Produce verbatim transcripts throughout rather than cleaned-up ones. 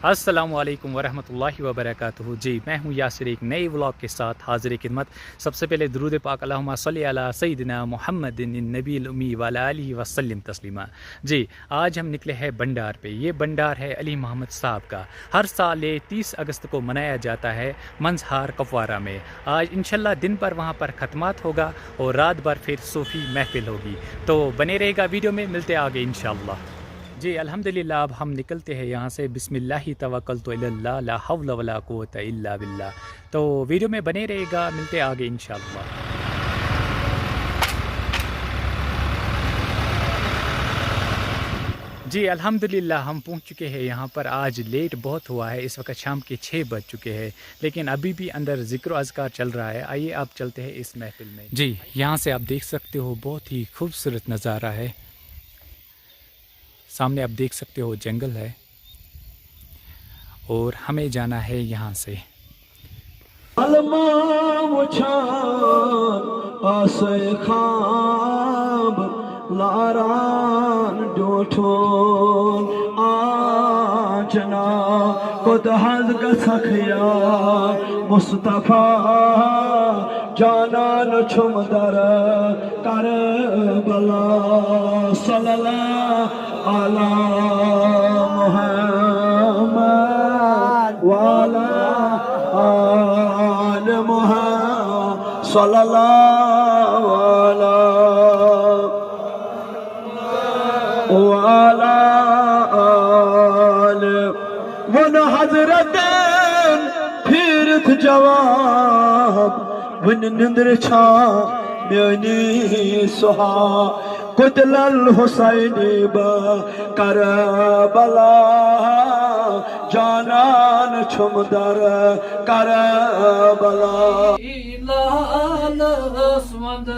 السلام علیکم ورحمۃ اللہ وبرکاتہ۔ جی، میں ہوں یاسر ایک نئے ولاگ کے ساتھ حاضر خدمت۔ سب سے پہلے درود پاک، اللہم صلی علی سیدنا محمد النبی الامی وعلی آلہ وسلم تسلیما۔ جی، آج ہم نکلے ہیں بنڈار پہ۔ یہ بنڈار ہے علی محمد صاحب کا۔ ہر سال یہ تیس اگست کو منایا جاتا ہے منزہار کپوارہ میں۔ آج انشاءاللہ دن بھر وہاں پر ختمات ہوگا اور رات بھر پھر صوفی محفل ہوگی۔ تو بنے رہے گا ویڈیو میں، ملتے آگے انشاءاللہ۔ جی الحمدللہ، اب ہم نکلتے ہیں یہاں سے۔ بسم اللہ توکلت علی اللہ، لا حول ولا قوت الا باللہ۔ تو ویڈیو میں بنے رہے گا، ملتے آگے انشاءاللہ۔ جی الحمدللہ، ہم پہنچ چکے ہیں یہاں پر۔ آج لیٹ بہت ہوا ہے، اس وقت شام کے چھ بج چکے ہیں، لیکن ابھی بھی اندر ذکر و اذکار چل رہا ہے۔ آئیے آپ چلتے ہیں اس محفل میں۔ جی، یہاں سے آپ دیکھ سکتے ہو، بہت ہی خوبصورت نظارہ ہے۔ سامنے آپ دیکھ سکتے ہو جنگل ہے اور ہمیں جانا ہے یہاں سے۔ علما وچھان آسے خواب لاران ڈوٹھون آجنا کت حض گسخیا مصطفیٰ جانان چھم در کربلا۔ صلی اللہ علی محمد وعلی آل محمد۔ صلی اللہ علی وعلی آل۔ ون حضرت پھیرت جواب، ون نندر چھا میانی سہا۔ قتل الحسین با کربلا، جانان چھم در کربلا۔ لالس وند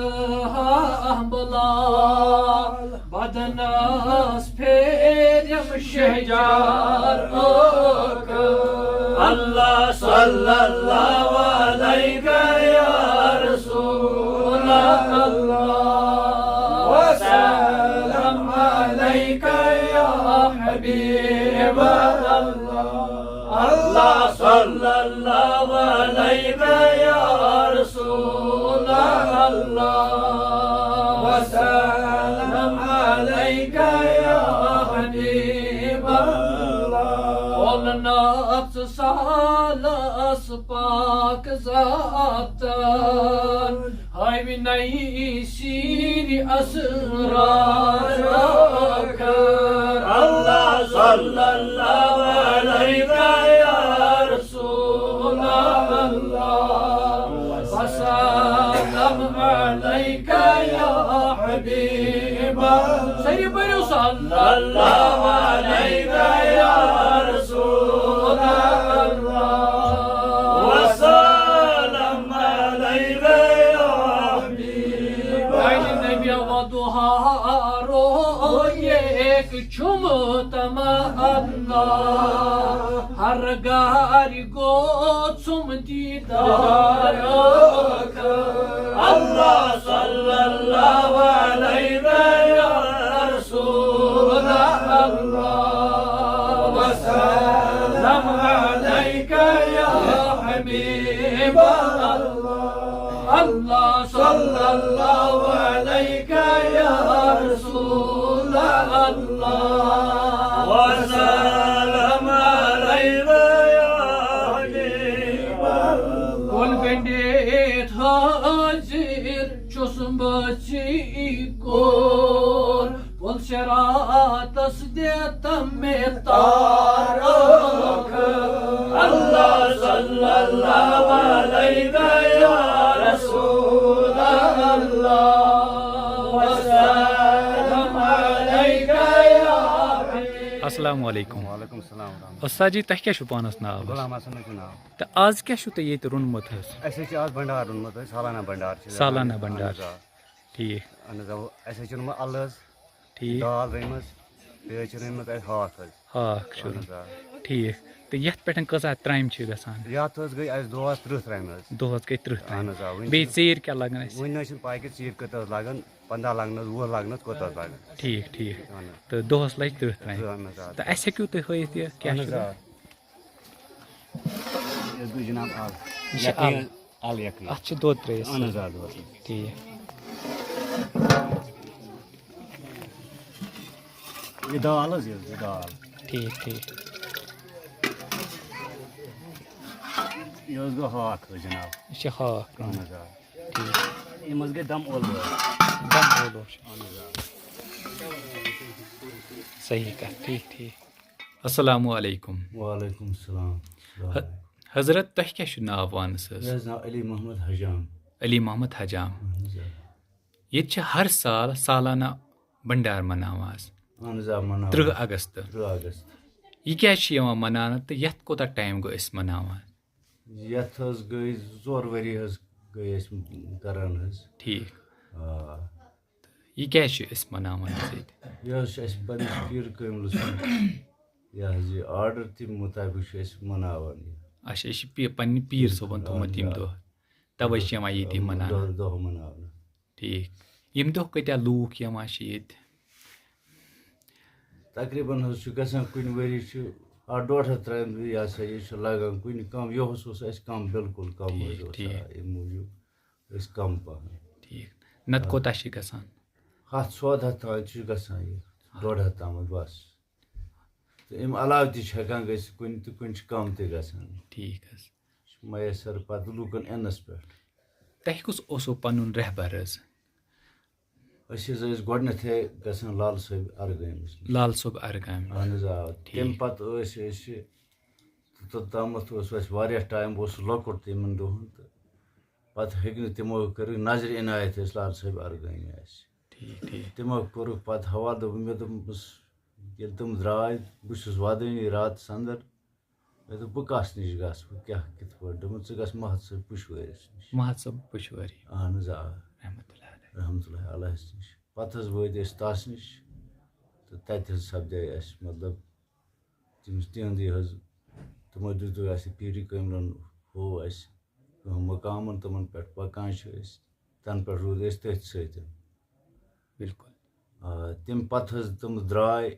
ہا بلال، بدنس پھیرم شہجار ٲخ۔ اللہ صلی اللہ علیک یا رسول اللہ، وسلم علیک یا حبیب اللہ۔ اللہ صلی اللہ علیک یا رسول اللہ، وسلم علیک یا حبیب اللہ۔ قول نفس سالس پاک ذاتن، ہاوِ نئی سیر اسرار ٲخر۔ اللہ صلی اللہ علیک یا رسول اللہ، وسلم علیک یا حبیب۔ سٲری پٔرِو صلی اللہ علیک یا رسول اللہ، وسلم علیک یا حبیب۔ اجنبی و دوہارو ایک چھم تمنا، ہر گاری گو چھم دیدار ٲخر۔ اللہ صلی اللہ علیک یا رسول اللہ، وسلم علیک یا حبیب اللہ۔ اللہ صلی اللہ علیک یا رسول اللہ، وسلم علیک یا حبیب اللہ۔ کُل گٔنٛڈِتھ حٲضِر چھُس بہٕ ژےٚ کور، پُل صراطس دِتھ مےٚ تار ٲخر۔ اللہ صلی اللہ علیک یا رسول اللہ، وسلم علیک یا حبیب۔ السلام علیکم۔ وعلیکم السلام ورحمۃ اللہ۔ استاد جی، تۄہہِ کیٛاہ چھُو پانَس ناو؟ غلام حسن چھُ ناو۔ تہٕ آز کیٛاہ چھُو تۄہہِ ییٚتہِ روٚنمُت حظ؟ اَسہِ حظ چھِ آز بنڈار روٚنمُت حظ، سالانہ بنڈار چھِ۔ سالانہ بنڈار۔ اہن حظ آ۔ ٹھیٖک۔ اہن حظ آ، اَسہِ حظ چھُ روٚنمُت اَلہٕ حظ، ٹھیٖک۔ دال رٔنمٕژ، بیٚیہِ حظ چھِ رٔنمٕژ اَسہِ ہاکھ حظ۔ ہاکھ چھُ اہن حظ آ۔ ٹھیٖک۔ تہٕ یَتھ پٮ۪ٹھ کۭژاہ ترٛامہِ چھِ گژھان؟ یَتھ حظ گٔے اَسہِ دۄہَس تٕرٛہ ترٛامہِ حظ۔ دۄہَس گٔے تٕرٛہ ترٛامہِ۔ اہن حظ آ، وٕنہِ بیٚیہِ چھِنہٕ، ژیٖرۍ کیٛاہ لَگان اَسہِ؟ وٕنہِ نہ حظ چھِنہٕ پَے کہِ ژیٖرۍ کۭژاہ حظ لَگان، پنٛداہ لَگنَس، وُہ لَگنَس، کوٗتاہ حظ لَگان؟ ٹھیٖک، ٹھیٖک۔ اہن حظ۔ تہٕ دۄہَس لَگہِ تٕرٛہ ترٛامہِ۔ اہن حظ آ۔ تہٕ اَسہِ ہیٚکِو تُہۍ ہٲیِتھ یہِ کیٛاہ اہن چھُ؟ حظ آ۔ یَتھ گوٚو جِناب اَل۔ یہِ چھِ یَکٕنۍ اَل۔ حظ، اَل یَکٕنۍ۔ اَتھ چھِ دۄد ترٲیِتھ۔ اَہَن حظ، آ، دۄد۔ ٹھیٖک۔ یہِ دال حظ، یہِ یہِ دال۔ ٹھیٖک ٹھیٖک۔ یہِ حظ گوٚو ہاکھ حظ جِناب۔ یہِ چھِ ہاکھ۔ اَہَن حظ، آ۔ ٹھیٖک۔ یِم حظ گٔے دَم ٲلوٕ حظ۔ دَم ٲلوٕ چھِ۔ اَہَن حظ، آ۔ صحیح کَتھ۔ ٹھیٖک ٹھیٖک۔ السلام علیکم۔ وعلیکم السلام۔ حضرت، تۄہہِ کیٛاہ چھُ ناو پانَس حظ؟ مےٚ حظ ناو علی محمد حجام۔ علی محمد حجام۔ اَہَن حظ، آ۔ ییٚتہِ چھِ ہر سال سالانہ بھنڈار مناوان حظ۔ اَہَن حظ، آ، مَناوان۔ تٕرٛہ اگست۔ تٕرٛہ اگست۔ یہِ کیٛازِ چھِ یِوان مَناونہٕ تہٕ یَتھ کوٗتاہ ٹایم گوٚو أسۍ مَناوان؟ یَتھ حظ گٔے زٕ ژور ؤری حظ گٔے أسۍ کَران حظ۔ ٹھیٖک۔ آ۔ یہِ کیٛازِ چھِ أسۍ مَناوان حظ ییٚتہِ؟ یہِ حظ چھِ اَسہِ پَنٕنِس پیٖر کٲملہٕ سُنٛد یہِ حظ یہِ آرڈَر، تَمہِ مُطابِق چھِ أسۍ مَناوان یہِ۔ اچھا، یہِ چھِ پی-، پننہِ پیٖر صٲبَن تھوٚومُت یِم دۄہ، تَوَے چھِ یِوان ییٚتہِ یِم مَناونہٕ۔ دۄہ، دۄہ مَناونہٕ۔ ٹھیٖک۔ ییٚمہِ دۄہ کۭتیٛاہ لوٗکھ یِوان چھِ ییٚتہِ؟ تقریٖباً حظ چھُ گژھان کُنہِ ؤری چھُ اَکھ ڈۄڈ ہَتھ ترٛامہِ یہِ ہسا یہِ چھُ لَگان کُنہِ کَم، یِہُس اوس اَسہِ کَم، بِلکُل کَم حظ ٹھیٖک، اوس ٹھیٖک۔ آ، اَمہِ موٗجوٗب ٲسۍ کَم پَہَن۔ ٹھیٖک۔ نَتہٕ کوٗتاہ چھِ گژھان؟ ہَتھ سواد ہَتھ تام چھُ گژھان یہِ، ڈۄڈ ہَتھ تامَتھ بَس۔ تہٕ اَمہِ علاوٕ تہِ چھِ ہٮ۪کان گٔژھِتھ کُنہِ تہٕ کُنہِ چھِ کَم تہِ گژھان۔ ٹھیٖک حظ۔ چھُ میسر پَتہٕ لوٗکَن اِنَس پٮ۪ٹھ۔ تۄہہِ کُس اوسوٕ پَنُن رہبر حظ؟ أسۍ حظ ٲسۍ گۄڈٕنٮ۪تھٕے گژھان لال صٲب اَرگٲمِس نِش۔ لال صٲب اَرگامہِ۔ اَہَن حظ، آ۔ ٹھیٖک۔ تَمہِ پَتہٕ ٲسۍ أسۍ، توٚتامَتھ اوس اَسہِ واریاہ ٹایم، بہٕ اوسُس لۄکُٹ تِمَن دۄہَن، تہٕ پَتہٕ ہیٚکہِ نہٕ تِمو کٔرٕکھ نظرِ عنایت ٲسۍ لال صٲب اَرگٲمہِ اَسہِ۔ ٹھیٖک، ٹھیٖک۔ تِمو کوٚرُکھ پَتہٕ حوالہٕ، دوٚپُن، مےٚ دوٚپمَس، ییٚلہِ تِم درٛاے، بہٕ چھُس وَدٲنی راتَس اَندَر، مےٚ دوٚپ، بہٕ کَس نِش گژھٕ، بہٕ کیٛاہ کِتھ پٲٹھۍ؟ دوٚپمَس، ژٕ گژھ محت صٲب پُشوٲرِس نِش۔ محت صٲب پُشوٲری۔ اَہَن حظ، آ۔ رحمتہ اللہ علیہ۔ رحمتہ اللہ علیہَس نِش۔ پَتہٕ حظ وٲتۍ أسۍ تَس نِش، تہٕ تَتہِ حظ سَپدے اَسہِ، مطلب، تٔمِس تِہُنٛدُے حظ، تِمو دیُتُکھ اَسہِ پیٖرِ کٲملَن، ہوو اَسہِ کینٛہہ مقامَن، تِمَن پٮ۪ٹھ پَکان چھِ أسۍ، تَنہٕ پٮ۪ٹھ روٗدۍ أسۍ تٔتھۍ سۭتۍ۔ بِلکُل۔ آ، تَمہِ پَتہٕ حظ تِم درٛاے،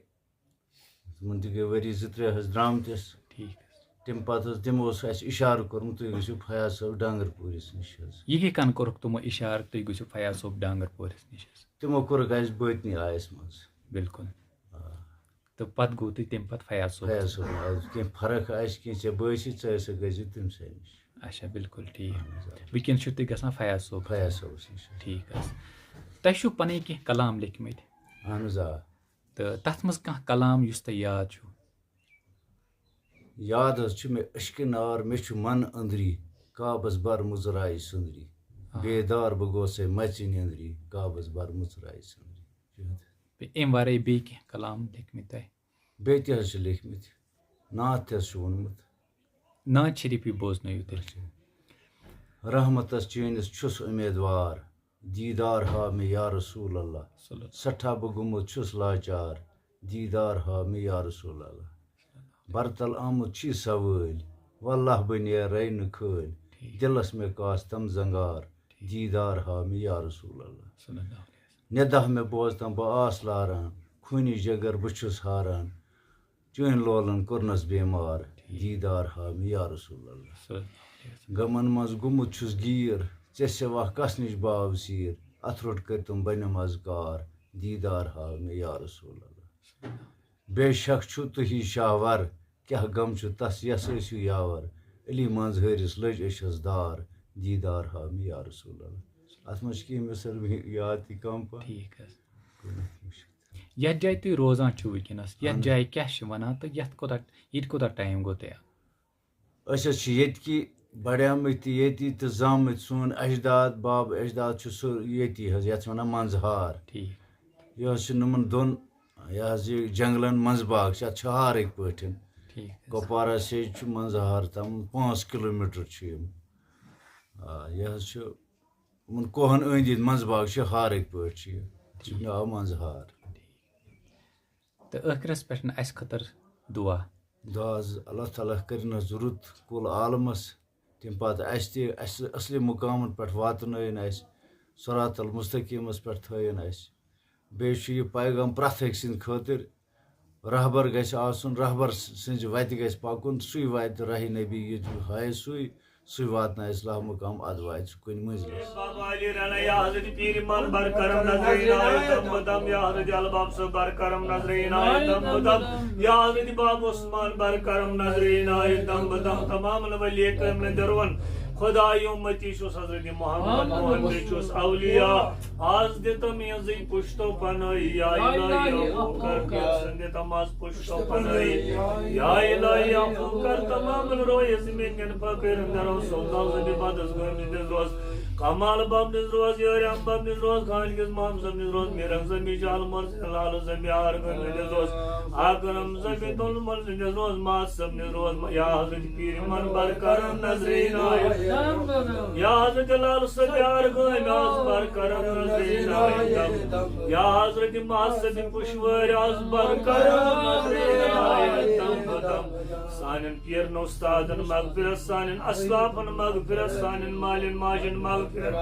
تِمَن تہِ گٔے ؤری زٕ ترٛےٚ حظ درٛامتِس۔ ٹھیٖک حظ۔ تَمہِ پَتہٕ حظ تِمو اوس اَسہِ اِشارٕ کوٚرمُت، تُہۍ گٔژھِو فیاض صٲب ڈانٛگَر پوٗرِس نِش حظ۔ یہِ کِتھ کَنۍ کوٚرُکھ تِمو اِشارٕ، تُہۍ گٔژھِو فیاض صٲب ڈانٛگَر پوٗرِس نِش حظ؟ تِمو کوٚرُکھ اَسہِ بٲطنی آیَس منٛز۔ بِلکُل۔ آ۔ تہٕ پَتہٕ گوٚو تُہۍ تَمہِ پَتہٕ فیاض صٲب۔ فیاض صٲب، آ، کینٛہہ فرق آسہِ، کینٛہہ ژےٚ بٲسی، ژٕ ہسا گٔژھۍ زِ تٔمۍ سٕے نِش۔ اچھا، بِلکُل ٹھیٖک۔ اَہَن حظ، آ۔ وٕنکیٚنَس چھُو تُہۍ گژھان فیاض صٲب۔ فیاض صٲبَس نِش۔ ٹھیٖک حظ۔ تۄہہِ چھُو پَنٕنۍ کینٛہہ کلام لیکھمٕتۍ؟ اَہَن حظ، آ۔ تہٕ تَتھ منٛز کانٛہہ کلام یُس تۄہہِ یاد چھُو؟ یاد حظ چھُ مےٚ، عشقِ نار مےٚ چھُ من أنٛدری، کابس بر مُژراے سُنٛدری۔ آ۔ بیدار بہٕ گوسَے مَژِ نیٚنٛدری، کابس بر مُژراے سُنٛدری۔ بیٚیہِ اَمہِ وَرٲے بیٚیہِ کینٛہہ کلام لیکھمٕتۍ تۄہہِ؟ بیٚیہِ تہِ حظ چھِ لیکھمٕتۍ، نعت تہِ حظ چھُ ووٚنمُت۔ نعت شریٖفٕے بوزنٲیِو تیٚلہِ۔ رحمتس چٲنِس چھُس اُمیدوار، دیٖدار ہاو مےٚ یا رسول اللہ۔ صلی اللہ۔ سٮ۪ٹھاہ بہٕ گوٚمُت چھُس لاچار، دیٖدار ہاو مےٚ یا رسول اللہ۔ برتل آمُت چھی سوٲلۍ، واللہ بہٕ نیرے نہٕ کھٲلۍ۔ ٹھیٖک۔ دِلس مےٚ کاستم زنگار، دیٖدار ہاو مےٚ یا رسول اللہ۔ صلی اللہ علیہ وسلم۔ نِداہ مےٚ بوزتم بہٕ آس لاران، خوٗنی جگر بہٕ چھُس ہاران۔ چٲنۍ لولن کوٚرنس بیمار، دیٖدار ہاو مےٚ یا رسول اللہ۔ صلی اللہ علیہ وسلم۔ غمن منٛز گوٚمُت چھُس گیٖر، ژےٚ سوا کس نِش باو سیٖر، اتھ روٚٹ کٔرۍ تِم بنٮ۪م از کار، دیٖدار ہاو مےٚ یا رسول اللہ۔ بے شک چھُ تُہی شاور، کیٛاہ غم چھُ تس یس ٲسِو یاور، علی منٛز ہٲرِس لٔج أچھس دار، دیٖدار ہاو مےٚ یا رسول اللہ۔ اتھ منٛز چھِ کینٛہہ مِثال مےٚ یاد تہِ کم پہم۔ ٹھیٖک حظ۔ یَتھ جایہِ تُہۍ روزان چھِو وٕنکیٚنَس، یَتھ اَہَن۔ جایہِ کیٛاہ چھِ وَنان تہٕ یَتھ کوٗتاہ، ییٚتہِ کوٗتاہ ٹایم گوٚو تۄہہِ؟ أسۍ حظ چھِ ییٚتہِ کہِ بَڑیمٕتۍ تہِ ییٚتی تہٕ زامٕتۍ۔ سون اَجداد، باب اَجداد چھُ سُہ ییٚتی حظ، یَتھ چھِ وَنان منٛزٕ ہار۔ ٹھیٖک، یہِ حظ چھِ نِمَن دۄن، یہِ حظ یہِ جنٛگلَن منٛز باغ چھِ، اَتھ چھِ ہارٕکۍ پٲٹھۍ۔ ٹھیٖک حظ۔ کۄپوارہ سے چھُ منٛزٕ ہار تام پانٛژھ کِلوٗ میٖٹر چھِ یِم۔ آ، یہِ حظ چھُ یِمَن کوہَن أنٛدۍ أنٛدۍ منٛزٕ باغ چھِ ہارٕکۍ پٲٹھۍ چھِ یہِ۔ یہِ چھُ ناو منٛزٕ ہار۔ تہٕ ٲخرَس پٮ۪ٹھ نہٕ اَسہِ خٲطرٕ دُعا۔ دُعا حظ، اللہ تعالیٰ کٔرِنَس رُت کُل عالمَس، تَمہِ پَتہٕ اَسہِ تہِ، اَسہِ اَصلی مُقامَن پٮ۪ٹھ واتنٲیِن اَسہِ، صراط المستقیٖمَس پٮ۪ٹھ تھٲیِن اَسہِ۔ بیٚیہِ چھُ یہِ پیغام پرٛٮ۪تھ أکۍ سٕنٛدِ خٲطرٕ، رہبر گژھِ آسُن، رہبر سٕنٛزِ وتہِ گژھِ پکُن، سُے واتہِ راہِ نبی، ییٚتہِ ہایہِ سُے، سُے واتنایہِ اصلاح مقام، ادٕ واتہِ سُہ کُنہِ منزلس۔ بابا علی رضا، یا حضرت پیر ایمان بر کرم نظر عنایت دم بدم، یا حضرت الباب صاحب بر کرم نظر عنایت دم بدم، یا حضرت باب عثمان بر کرم نظر عنایت دم بدم، تمام الولی کرم درون۔ خدای امتی چھُس حضرت محمد، محمد چھُس اولیاء۔ آز دِتم یزٕے پُشتو پنٲہی، یا الہی ابو کر سندِ تماز پُشتو پنٲہی، یا الہی ابو کر تمام رویز میٛانٮ۪ن فقیٖرن درو سلطان زندِ بدس گٲمِس دِس روز، کمال بم دِس روز، یٲرِم بم دِس روز، خانگِس مام زم دِس روز، میرنگ زمی جال مرز لال زمی آر گٲمِس دِس روز، اکرم زمی تُل مرز دِس روز، مات زم دِس روز، یا حضرت پیر من بر کرم نظرِ عنایت۔ یا حضرت لال سیدِ آر گٲمۍ آز بر کرم نظرِ عنایت۔ یا حضرت مات سیدِ پُشوٲرۍ آز بر کرم نظرِ عنایت۔ سانٮ۪ن پیرن استادن مغفرت، سانٮ۪ن اسلافن مغفرت، سانٮ۪ن مالٮ۪ن ماجن مغفرت،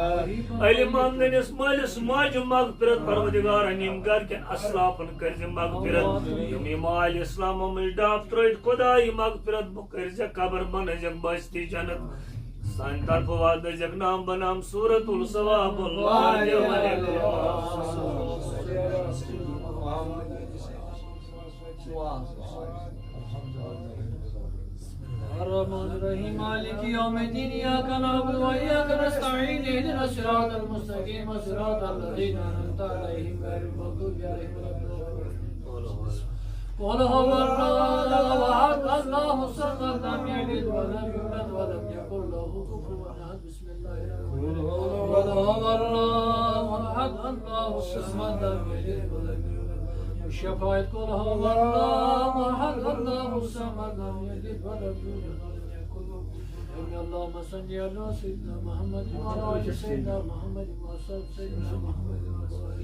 علم امنس مٲلِس ماجہِ مغفرت۔ پروردگارن یِم گرکٮ۪ن اسلافن کٔرزِ مغفرت، یِم یِم آلِ اسلام منٛز ڈاپ ترٲوِتھ خدایہِ مغفرت بہٕ کٔرزِ قبر بنٲوزِ بستی جنت۔ سانہِ طرفہٕ واتنٲوزٮ۪کھ نام بنام صورت الثواب۔ اللہ علیہ وسلم۔ الرحمن الرحيم، مالك يوم الدين، إياك نعبد وإياك نستعين، اهدنا الصراط المستقيم، صراط الذين أنعمت عليهم، غير المغضوب عليهم ولا الضالين. قل هو الله أحد، الله الصمد، لم يلد ولم يولد ولم يكن له كفوا أحد. بسم الله الرحمن الرحيم. قل هو الله أحد، الله الصمد، لم يلد ولم يولد. شفاعت، قل هو الله أحد، الله الصمد، لم يلد ولم يولد ولم يكن له كفوا أحد. اللهم صل على سيدنا محمد وعلى آل سيدنا محمد وأصحاب سيدنا محمد وسلم.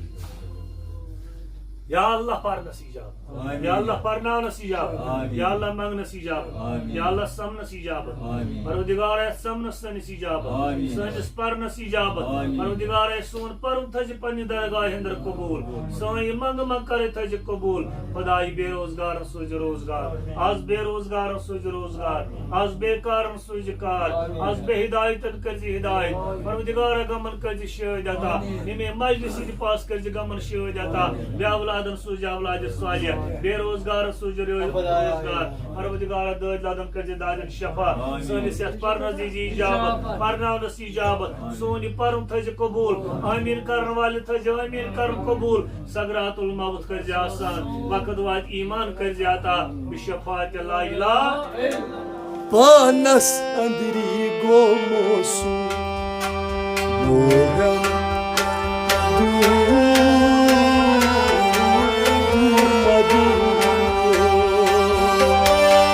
یا اللہ پرنس اجابت۔ آمین۔ یا اللہ پرناونس اجابت۔ آمین۔ یا اللہ منگنس اجابت۔ آمین۔ یا اللہ سمنس اجابت۔ آمین۔ پروردگار، یتھ سمنس سٲنِس اجابت۔ آمین۔ سٲنِس پرنس اجابت۔ آمین۔ پروردگار، سون پرُن تھٲوزِ پننہِ درگاہ اندر قبول۔ سٲنۍ یہِ منگہٕ منگ کرے تھٲوزِ قبول۔ خدای، بے روزگارن سوزِ روزگار۔ از بے روزگارن سوزِ روزگار۔ از بے کارن سوزِ کار۔ از بے ہدایتن کٔرزِ ہدایت۔ پروردگارا، غمن کٔرزِ شٲدۍ عطا۔ ییٚمہِ مجلسہِ تہِ پاس کٔرزِ غمن شٲدۍ عطا۔ بے اولادن سوزِ اولادِ صالح۔ بے روزگارن سوزِ روزگار۔ پروردگارا، دٲدۍ لدن کٔرزِ دادٮ۪ن شفا۔ سٲنِس یتھ پرنس دیٖزِ اجابت، پرناونس اجابت۔ سون یہِ پرُن تھٲوزِ قبول۔ آمین کرن والہِ تھٲوزِ آمین کرن قبول۔ سکرات الموت کٔرزِ آسان۔ وقت واتہِ ایمان کٔرزِ عطا۔ بشفاعت لا الہ۔ پانس اندری گوٚو موسوم۔ موہم دوٗر، دوٗر مدوٗر۔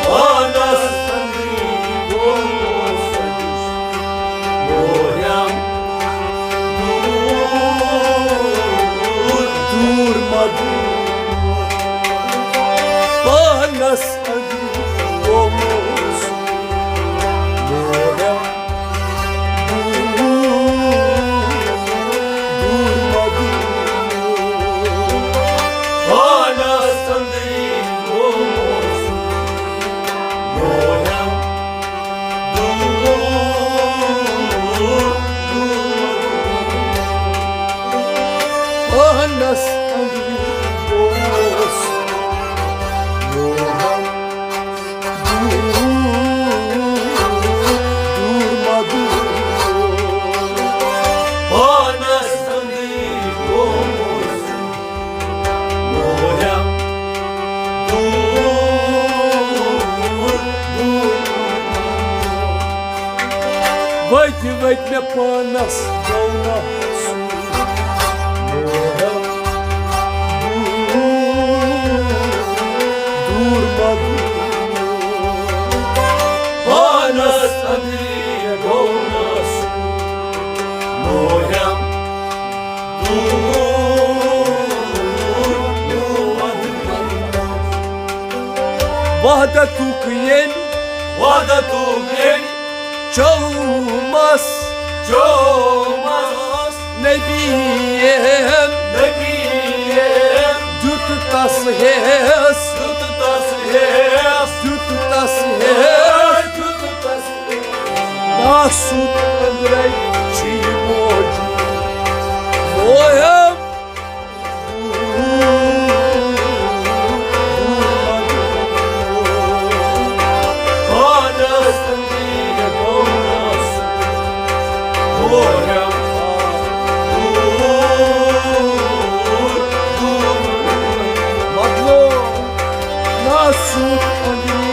پانس اندری گوٚو موسوم۔ موہم دوٗر، دوٗر مدوٗر۔ پانس اندری گوٚو موسوم۔ موہم دوٗر، دوٗر مدوٗر۔ پانس اندری گوٚو موسوم۔ موہم دوٗر، دوٗر مدوٗر۔ پانس اندری گوٚو موسوم۔ موہم دوٗر، دوٗر مدوٗر۔ پانس اندری گوٚو موسوم۔ موہم دوٗر، دوٗر۔ وٲتۍ وٲتۍ مےٚ پانس گوٚو نہ سوٗر۔ موہم دوٗر، دوٗر مدوٗر۔ پانس اندری گوٚو نہ سوٗر۔ موہم دوٗر، دوٗر مدوٗر۔ وحدتُک ییٚمۍ، وحدتُک ییٚمۍ چومس، چومس۔ نبی ییٚمۍ، نبی ییٚمۍ دیُت تس ہیس، دیُت دیُت تس ہیٚس، دیُت تس ہیٚس۔ ناسُت أنٛدرَے چھُ یہِ موجود۔ مۄہم۔ پانس أنٛدری گوٚو ناسُت۔ مۄہم۔ دوٗر، دوٗر، دوٗر۔ مۄکلو۔ ناسُت أنٛدری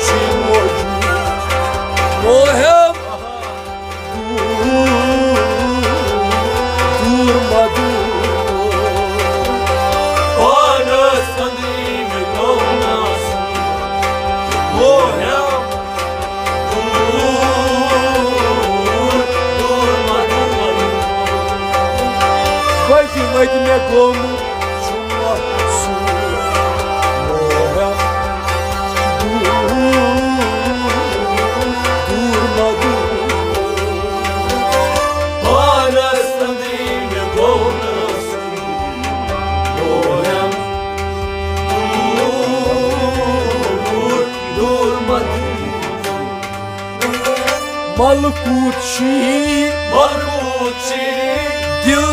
چھُ موجود۔ مۄہم۔ دوٗر، دوٗر ما دوٗر۔ پانس أنٛدری مےٚ گوٚو ناسُت۔ مۄہم۔ دوٗر، دوٗر ما دوٗر۔ وتہِ وتہِ مےٚ گوٚمُت چھُ محسوٗس۔ مۄہم۔ دوٗر، دوٗر ما دوٗر۔ پانس أنٛدری مےٚ گوٚو ناسُت۔ مۄہم۔ دوٗر، دوٗر ما دوٗر۔ ملکوت شیٖر۔ ملکوت شیٖر۔ دِل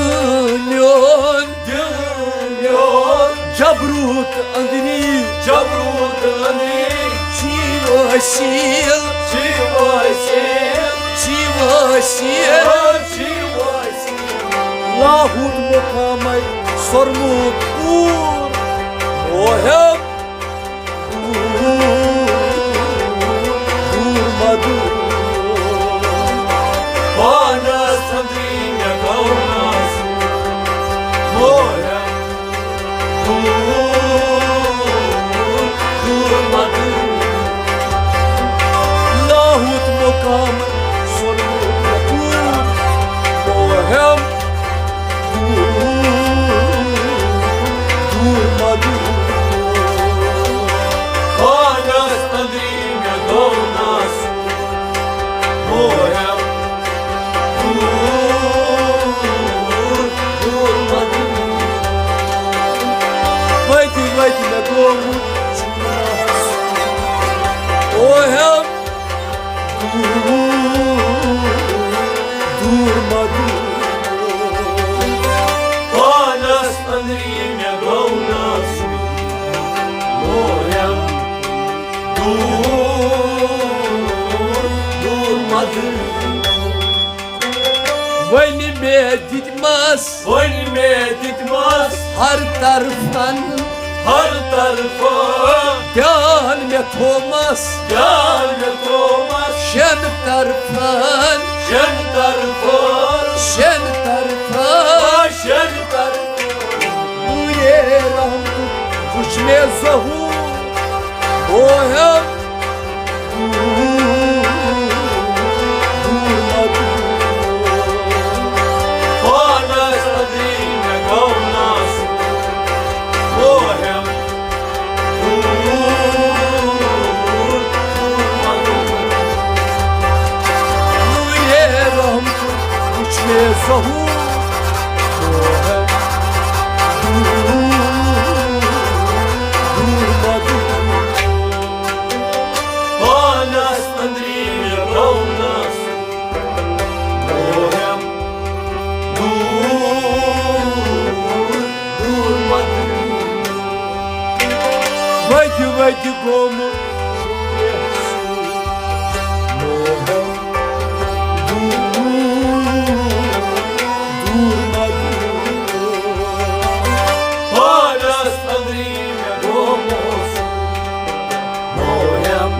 میون۔ دِل میون۔ جبروت أنٛدری۔ جبروت أنٛدری۔ چھی وسیل۔ چھی وسیل۔ چھی وسیل۔ چھی وسیل۔ لاہوت مقامے سۄرمُت کوٗر۔ مۄہم۔ دوٗر، دوٗر ما دوٗر۔ پانس أنٛدری مےٚ گوٚو ناسُت۔ مۄہم۔ دوٗر، دوٗر ما دوٗر۔ لاہوت مقام سۄرمُت کوٗر۔ مۄہم۔ دوٗر، دوٗر ما دوٗر۔ پانس أنٛدری مےٚ گوٚو ناسُت۔ مۄہم۔ دوٗر، دوٗر ما دوٗر۔ وتہِ وتہِ مےٚ گوٚمُت چھُ ناسُت۔ مۄہم۔ دوٗر، دوٗر ما دوٗر۔ پانس أنٛدری مےٚ گوٚو ناسُت۔ مۄہم۔ دوٗر، دوٗر ما دوٗر۔ وۄنۍ مےٚ دِتمَس۔ وۄنۍ مےٚ دِتمَس۔ ہر طرفن۔ ہر طرفن۔ دیان مےٚ تھومس۔ دیان مےٚ تھومس۔ شٮ۪ن طرفن۔ شٮ۪ن طرفن۔ شٮ۪ن طرفن۔ آ، شٮ۪ن طرفن۔ نوٗرے رحمتُک وُچھ مےٚ ظہوٗر۔ مۄہم۔ دوٗر ما دوٗر۔ پانس أنٛدری مےٚ گوٚو ناسُت۔ مۄہم۔ دوٗر، دوٗر ما دوٗر۔ نوٗرے رحمتُک وُچھ مےٚ ظہوٗر۔ مۄہم۔ دوٗر، دوٗر ما دوٗر۔ پانس أنٛدری مےٚ گوٚو ناسُت۔ مۄہم۔ دوٗر، دوٗر ما دوٗر۔ وتہِ وتہِ گوٚمُت چھُ محسوٗس۔ مۄہم۔ دوٗر، دوٗر ما دوٗر۔ پانس أنٛدری مےٚ گوٚو محسوٗس۔ مۄہم۔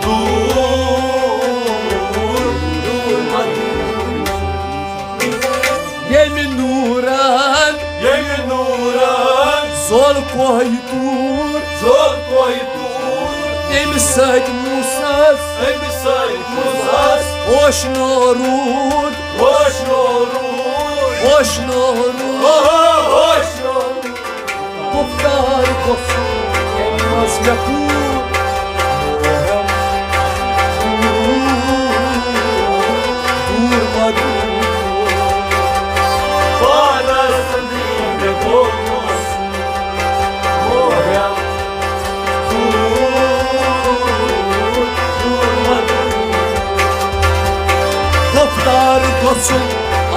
دوٗر، دوٗر ما دوٗر۔ ییٚمہِ نوٗرن۔ ییٚمہِ نوٗرن۔ زول کوہہِ طوٗر۔ زول کوہہِ طوٗر۔ تَمہِ سۭتۍ موسس۔ تَمہِ سۭتۍ موسس۔ ہوش نو روٗد۔ ہوش نو روٗد۔ ہوش نو روٗد۔ اوہو، ہوش نو روٗد۔ گُفتار گوٚژھ ییٚمہِ منٛز مےٚ پوٗر۔ دوٗر ما دوٗر۔ پانس أنٛدری مےٚ گوٚو محسوٗس۔ مۄہم۔ تار گژھُن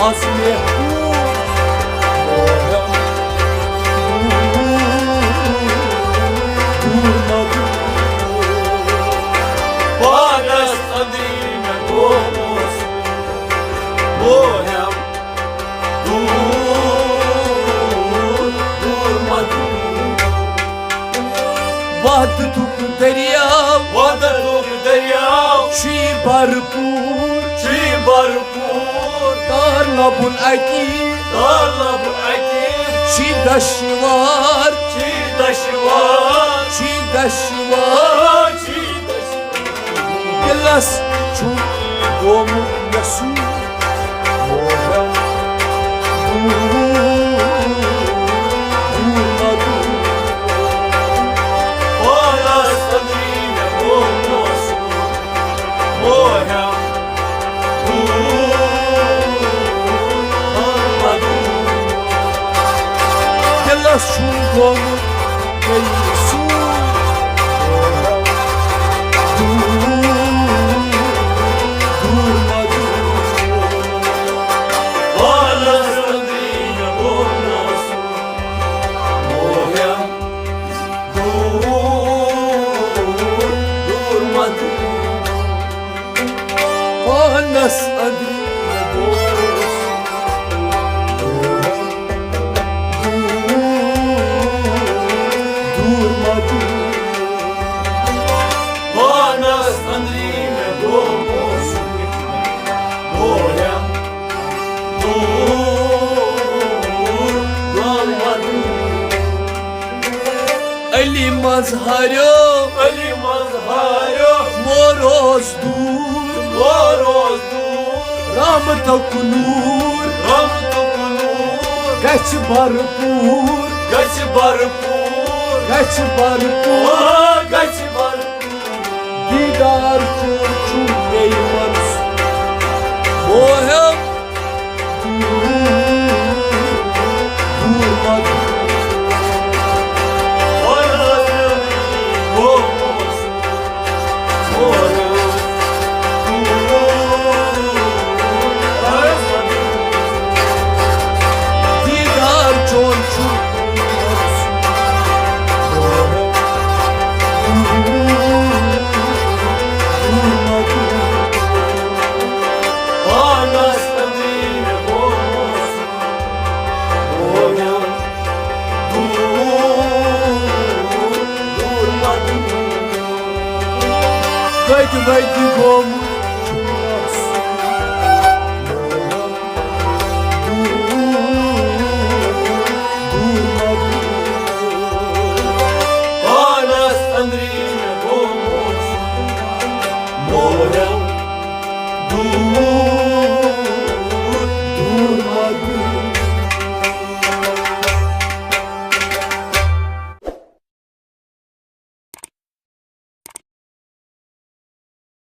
آز محفوظ۔ پانس أنٛدری مےٚ گوٚمُت موہم۔ دوٗر، دوٗر مہ دوٗر۔ وحدتُک دٔریاو، وحدتُک دٔریاو۔ چھُے بھرپوٗر، چھُے بھرپوٗر۔ تار لبُن اکی، تار لبُن اکی۔ چھُے دشوار، چھُے دشوار۔ چھُے دشوار۔ چھُے دلس چھُ گوٚمُت مےٚ سوٗر۔ موہم، دوٗر، دوٗر مہ دوٗر۔ پانس أنٛدری مےٚ گوٚمُت موہم۔ دوٗر، دوٗر مہ دوٗر۔ دلس چھُ گوٚمُت مےٚ یہِ سوٗر۔ دوٗر، دوٗر مہ دوٗر۔ پانس أنٛدری مےٚ گوٚو موہم۔ دوٗر، دوٗر مہ دوٗر۔ پانس أنٛدری مےٚ گوٚو دوٗر مہ دوٗر۔ پانس أنٛدری مےٚ گوٚو موہم۔ دوٗر، دوٗر مہ دوٗر۔ علی مظہرو، علی مظہرو۔ مو روز دوٗر، مو روز دوٗر۔ رحمتُک نوٗر، رحمتُک نوٗر۔ گژھِ بھرپوٗر، گژھِ بھرپوٗر۔ گژھِ بھرپوٗر، آ، گژھِ بھرپوٗر۔ دیٖدار چون چھُ مےٚ یِوان۔ موہم، دوٗر، دوٗر مہ دوٗر۔ دیٖدار چون چھُ پانس أنٛدری مےٚ گوٚمُت موہم۔ دوٗر، دوٗر مہ دوٗر۔ کتہِ وتہِ گوٚمُت چھُس۔ دوٗر، دوٗر مہ دوٗر۔ پانس أنٛدری مےٚ گوٚمُت موہم۔ دوٗر،